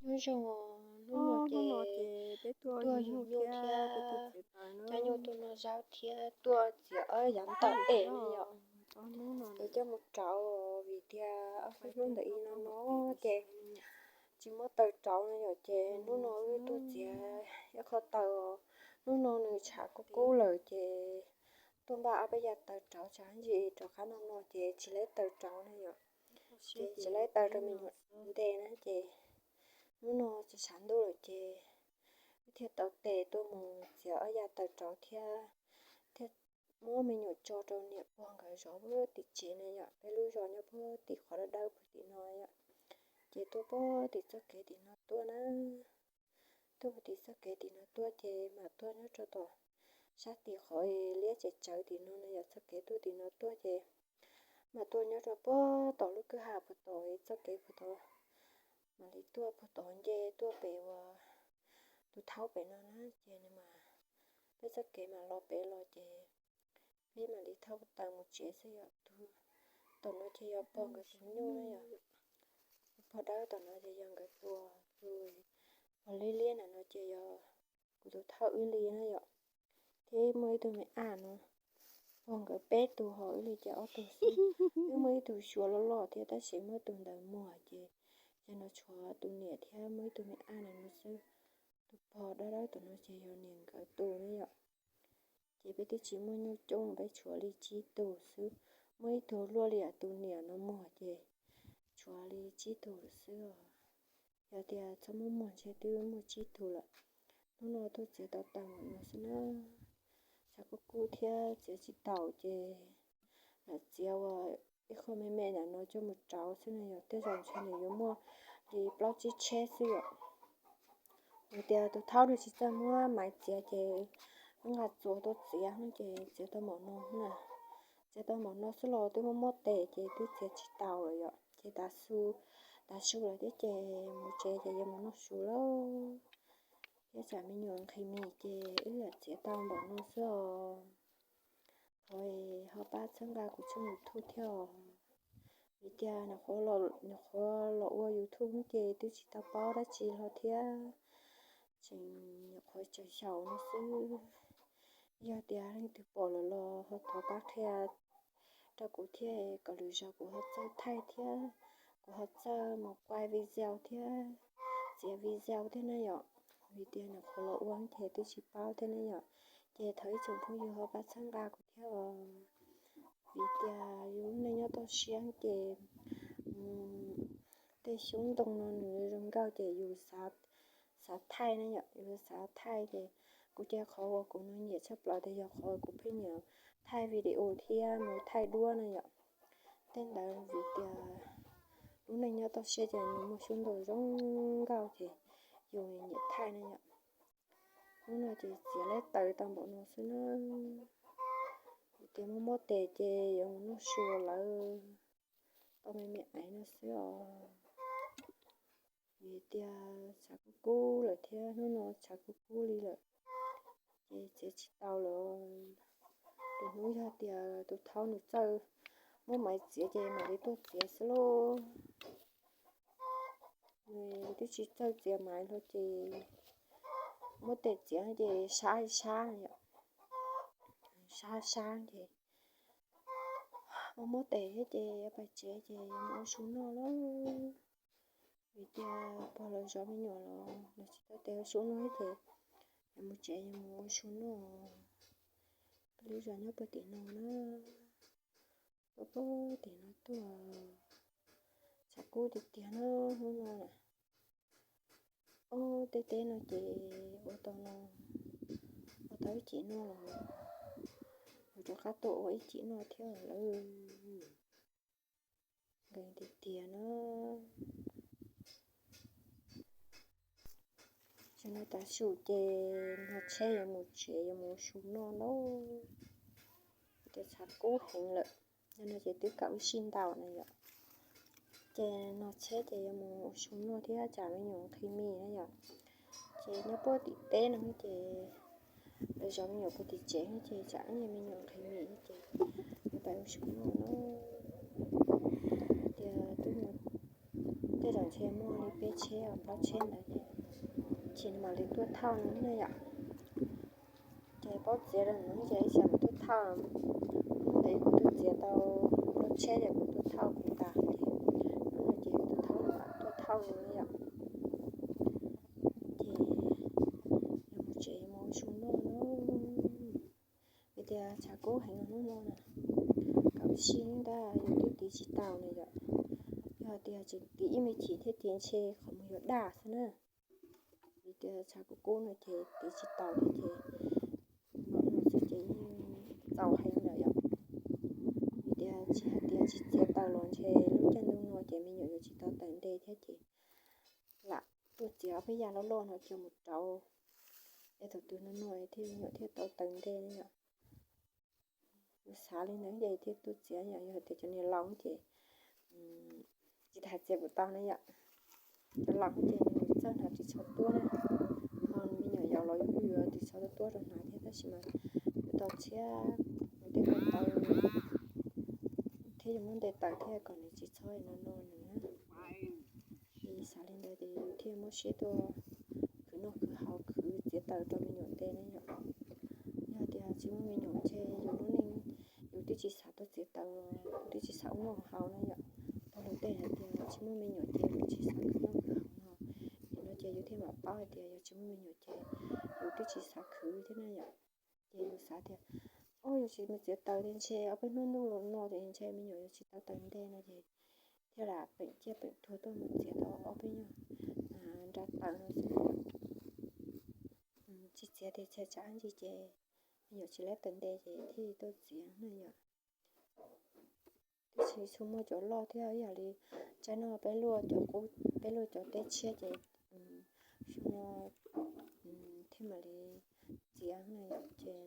Nyob zoo, hnub no ces tuaj yug nyuj thiab, coj nyuj tuaj noj zaub thiab tuaj txiav ob yav ntaub es no yom. Es coj mus rauv vim tias ob peb hnub ntawm ib no no ces tsis muaj taws rauv no yom, ces hnub no wb tuaj txiav ib qho taws. Hnub no nws tshav kub kub lawm ces tuaj npaj ob peb yav taws rauv tsam ntsis rov qab no no ces tsis laib taws rauv no yom. Ces tsis laib taws rau me nyuam nte na ces hnub no tsis tshav ntuj lawm ces wb thiaj tau tes tuaj mus txiav ob yav taws rauv thiab, thiaj muab me nyuam tso rau niam pog nkawd zov puag tim tsev na yom, peb lub zos nyob puag tim qhov dawb dawb puag tim no yom. Ces tuaj puag tim txoj kev tim no tuaj na, tuaj puag tim txoj kev tim no tuaj ces mam tuaj nyob rau tom sab tim qhov liab tsev tsawv tim no na yom, txoj kev tuaj tim no tuaj ces mam tuaj nyob rau puag tom lub kwj ha puag tom txoj kev puag tod, mam li tuaj puag tod nce tuaj pem uas tus thaub pem no na ces nws mam, peb txoj kev mam los pem los ces peb mam li thauj taws mus tsev xwb yom. Tus tom no ces yog pog nkawd tus nyuj na yom, tus pog dawb tom no ces yog nkawd tus, tus pog liab liab na no ces yog kuv tus thaub wb li na yom. Thiab muaj ib tug me ab no, pog nkawd peb tus ho wb li ces ob tug xwb. Wb muaj ib tug xyuas loj loj thiab tab sis muab tus ntawd muag ces yog no tshuav tus niam thiab muaj ib tug me ab na no xwb. Tus pog dawb dawb tom no ces yog niam nkawd tus na yom. Ces peb twb tsis muaj nyuj coob, peb tshuav li tsib tug xwb. Muaj ib tug luaj li tus niam no muag ces tshuav li tsib tug lawm xwb os. Yog tias txhob muab muag ntshe twb muaj tsib tug lawm. Hnub no tuaj txiav tau taws npaum no xwb na. Tshav kub kub thiab txiav tsis taus ces lam txiav ua ib qho me me ntawm no coj mus rauv xwb na yom, tej zaum ntshe nws yuav muaj li plaub tsib tsheb xwb yom. Yog tias tus thaub nws tsis txawj muab maiv txiav ces nqa txuas tuaj txiav ces txiav tau npaum no na. Txiav tau npaum no xwb los twb muab muab tes ces twb txiav tsis taus lawm yom. Ces tav su, tav su lawm thiab ces mus tsev ces yuav mus noj su lawm. Thiab tsam me nyuam nqhis mis ces wb lam txiav tau npaum no xwb os. Thov ho pab txhawb nqa kuv tshooj YouTube thiab os. Vim tias nyuam qhuav los ua YouTube ces twb tsis tau paub dab tsi hlo thiab, tseem nyuam qhuav tseem xyaum no xwb. Yog tias leej twg pom lawm los ho thov pab qhia rau kuv thiab kom lwm zaus kuv ho txawj thaij thiab kuv ho txawj mus quaj video thiab txiav video thiab na yom. Vim tias nyuam qhuav los ua ces twb tsis paub thiab na yom. Ces thov ib tsoom phooj ywg ho pab txhawb nqa kuv thiab os. Vim tias yus lub neej nyob toj siab ces tej xyoob ntoo no nws zoo nkauj ces yus xav thaij na yom, yus xav thaij ces kuv ces qhov uas kuv nyiam tshaj plaws ces yog qhov kuv pheej nyiam thaij video thiab mus thaij duab na yom. Tej ntawd vim tias lub neej nyob toj siab ces nws muaj xyoob ntoo zoo nkauj ces yus nyiam thaij na yom. Hnub no ces txiav laib taws tau npaum no xwb na. Vim tias muab muab tes ces yuav mus noj su lawm, tau me me aiv no xwb os. Vim tias tshav kub kub lawm thiab, hnub no tshav kub kub li lawm, ces txiav tsis tau lawm. Lwm hnub yog tias tus thaub nws txawj muab maiv txiav ces mam li tuaj txiav xwb lauj. Nws twb tsis txawj txiav maiv los ces muab tes txiav ces sab sab yom, sab sab ces muab muab tes thiab ces pais tsev ces mus ua su noj lauj. Vim tias pog lawv zov me nyuam los lawv tsis tau tes ua su noj ces yuav mus tsev yuav mus ua su noj. Peb lub zos nyob puag tim no na, puag puag tim no tuaj. Tshav kub tiag tiag na hnub no na. Ob tej teb no ces ua tau no, ua tau ib chim noj los, yuav rov qab tuaj ua ib chim noj thiab lawm. Nkees tiag tiag na. Tam no tav su ces nrog tsheb yuav mus tsev yuav mus ua su noj lauj. Tias tshav kub heev lawm, no ces twb kam ua si ntau na yom. Ces nrog tsheb ces yuav mus ua su noj thiab tsam me nyuam nqhis mis na yom. Ces nyob puag tim teb no ces lawv zov me nyuam puag tim tsev ces tsam ib me nyuam nqhis mis ces yuav pais ua su noj na. Tias twb, tej zaum ntshe muaj li peb tsheb os, plab tsheb ntawd ces, ces nws mam li tuaj thauj no na yom. Ces paub txiav rau ntawd ces ib xyov nws tuaj thauj. Hnub ntawd kuv tuaj txiav tau plab tsheb ces kuv tuaj thauj kuv tas ces, hnub no ces kuv tus thaub mam tuaj thauj no yom. Ces yog mus tsev mus ua su noj no, vim tias tshav kub heev no hnub no na, kaum sij ntag yus twb tiv tsis tau na yom. Yog tias tseem tiv ib me chim thiab ces ntshe qhov muag yuav daj xwb na. Vim tias tshav kub kub no ces tiv tsis tau thiab ces, no xwb ces yeej txaus heev lawm yom. Vim tias tsis hais tias tsis txiav taws los ntshe lub caij ntuj no ces me nyuam yuav tsis tau taws nte thiab ces lam tuaj txiav ob peb yam loj loj no coj mus rauv, es thaum twg no no thiaj me nyuam thiaj tau taws nte yom. Yus xav li ntawd ces thiaj tuaj txiav yom. Yog tias cov niag laus ces tsis tas txiav kuv tau na yom. Cov laus ces nws txawj hnav ris tsho tuab na, ho me nyuam yaus los yuav ris tsho tuab rau hnav thiab, tab sis mas yuav tau tshiab nws tej ko taw thiab yus muab nte taws thiab kom nws tsis txhob no no nws na. Ces xav li ntawd ces yus thiaj muab siab tuaj khwv noj khwv haus khwv txiav taws rau me nyuam nte ne yom. Yog tias tsis muaj me nyuam ntshe yus lub neej yus twb tsis xav tuaj txiav taws, twb tsis xav ua noj haus na yom. Tau luag tej hais tias tsis muaj me nyuam ces yus tsis xav khwv noj khwv haus no. Nim no ces yus thiaj mam paub hais tias yog tsis muaj me nyuam ces yus twb tsis xav khwv thiab na yom. Ces yus xav tias, o, yus tsis mus txiav taws ces ntshe ob peb hnub ntuj los no ces ntshe me nyuam yuav tsis tau taws nte no ces thiaj lam peem ciaj peem tuag tuaj mus txiav tau ob peb nyuag nra taws no xwb. Tsis txiav ces txhia tsam ntsis ces me nyuam tsis laib taws nte ces thiaj tuaj txiav na yom. Tab sis txhua muaj cov loj thiab ib yam li tsaib no peb luaj cov qub, peb luaj cov teb tshiab ces xyoo no thiaj mam li txiav na yom. Ces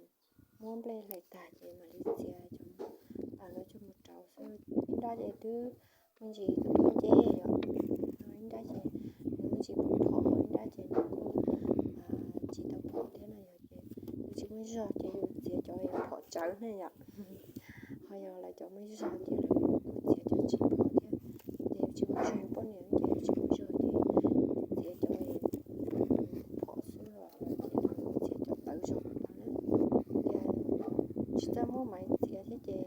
muab nplej hlais tag ces mam li txiav cov taws no coj mus rauv xwb. Ib nrab ces twb me ntsis twb tuaj nceb yom, ib nrab ces nws me ntsis phom, ib nrab ces nws kuj tsis tau phom thiab na yom. Ces yus tsis muaj zog ces yus txiav cov phom tsawv na yom. Ho yog lawv cov muaj zog ces lawv kuj txiav cov tsis phom thiab. Ces yus tsis muaj zog, yus poj niam ces yus tsis muaj zog ces txiav cov phom xwb, txiav cov tawv zog tau na. Ces tsis txawj muab maiv txiav thiab ces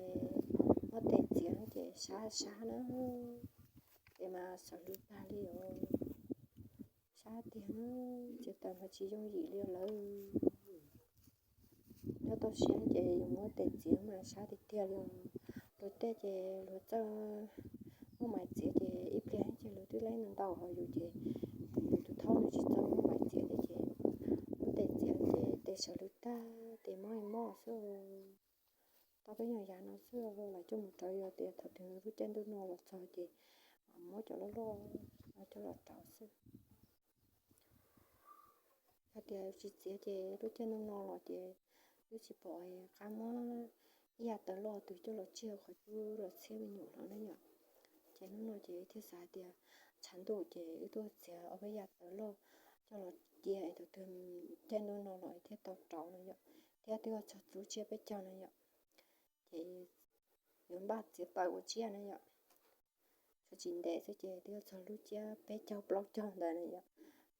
muab tes txiav ces sab sab na, ces mas sawv lub tag li os. Sab tiag na, txiav taws mas tsis yooj yim li lawm. Nyob toj siab ces yus muab tes txiav mas sab tiag tiag li os. Luag tej ces luag txawj muab maiv txiav ces ib pliag ces luag twb laib ntau ntau, ho yus ces yus tus thaub nws tsis txawj muab maiv txiav thiab ces muab tes txiav ces tes sawv lub tag, tes mob mob xwb. Tau peb nyuag yav no xwb lawv coj mus rauv, yog tias thaum twg lub caij ntuj no los txog ces muab cov loj loj coj los rauv xwb. Hais tias tsis txiav ces lub caij ntuj no los ces twb tsis pom qab muab ib yam taws loj twg coj los tsig qhov cub los txhiab me nyuam hlo na yom. Ces hnub no ces thiaj xav tias tshav ntuj ces wb tuaj txiav ob peb yam taws loj coj los cia es thaum twg caij ntuj no los thiaj tau rauv no yom, thiab twb txog lub tsiab peb caug no yom. Ces yuav npaj txiav taws ua tsiab na yom. Tsuas tsis ntev xwb ces twb txog lub tsiab peb caug plaub caug ntawd na yom.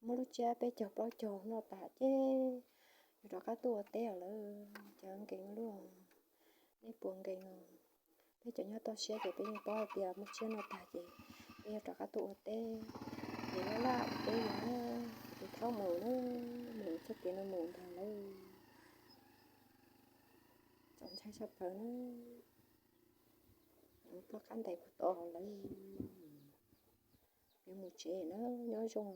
Muab lub tsiab peb caug plaub caug noj tas ces yuav rov qab tuaj ua teb os lawm. Cov nkees luaj, nej puas nkees os? Peb cov nyob toj siab ces peb yeej paub hais tias muab tsiab noj tag ces peb yuav rov qab tuaj ua teb. Ces laj laj ua teb yog na, tus thaub mus na, mus txoj kev no mus ntag lawm. Txaus ntshai tshaj plaws na. Ploj qab ntais puag ta lawm. Yuav mus tsev na, nyob zoo.